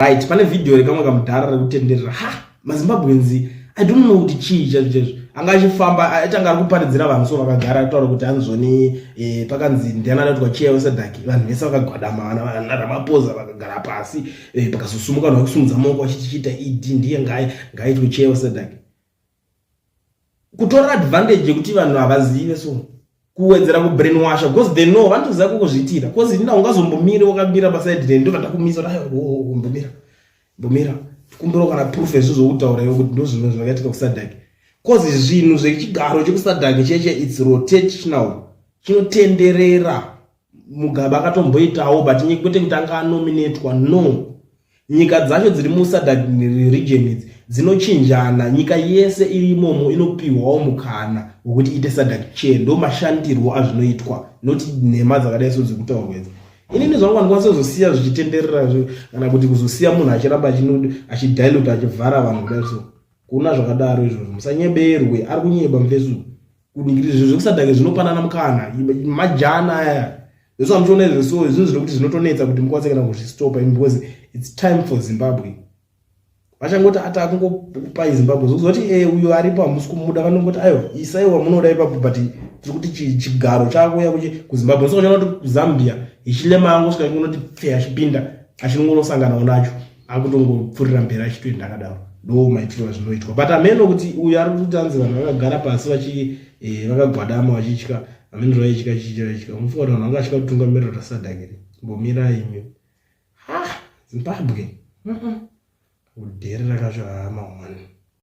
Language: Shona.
Right, pane video rekamwe kamudhara rekutenderera. Ha, maZimbabweans, I don't know kuti chii chaizvo chaizvo. Anga achifamba, achanga ari kuparidzira vanhu so vakagara ataura kuti anzoni eh, pakanzi ndiani anoitwa chair weSADC, vanhu vese vakagwadama, vana Ramaphosa vakagara pasi, eh, pakazosumuka vanhu vakusumudza maoko vachiti chiita ED ndiye ngaitwe chair weSADC. Kutora advantage yekuti vanhu havazive so kuwedzera kubrainwasha because they know vanotoziva kukuzviitira because inina ungazombomire wakamira pasaidi reni ndobva ndakumisa kuti aiwa oh, oh, mbomira mbomira tikumbira kana proof yezvinhu zvokutaura iwe kuti ndozvinhu zvakaitika kuSADC cause zvinhu zvechigaro chekuSADC cheche it's rotational, chinotenderera. Mugabe akatomboitawo but kwete kuti anga anominatwa, no. Nyika dzacho dziri muSADC region idzi dzinochinjana, nyika yese iri imomo inopiwawo mukana wekuti iite SADC chair. Ndo mashandirwo azvinoitwa, noti nhema dzakadai so dzekutaurwa idzi. Inini zvangu handikwanisa kuzosiya zvichitenderera kana kuti kuzosiya munhu achiramba achidilute, achivhara vanhu kudai so. Kuna zvakadaro izvozvo, musanyeberwe, ari kunyeba mufesu. Kuningiri zvinhu zvekuSADC zvinopanana mukana majana aya zvese amuchiona izvo, so zvinhu zvinokuti zvinotonetsa kuti mukwanise kana kuzvistopa because it's time for Zimbabwe. Vachangoti ati akungokupai Zimbabwe zokuzoti e uyo aripo hamusi kumuda, vanongoti aiwa, isaiwa munoda ipapo, but tiri kuti chigaro chakuya kuZimbabwe. Saka uchiona kuti kuZambia Hichilema angosvika ingonoti pfe achipinda, achinongonosanganawo nacho, akutongopfuurira mberi achitoenda akadaro. Ndo maitiro azvinoitwa, but ameno kuti uyo ari kuti anzi vanhu vakagara pasi vachi vakagwadama vachitya, ameno zvaitya chichitya. Mufunga kuti vanhu vangatya kutungamirira taSADC here? Mbomirai imi. Ha, Zimbabwe, kudherera kacho, hama one.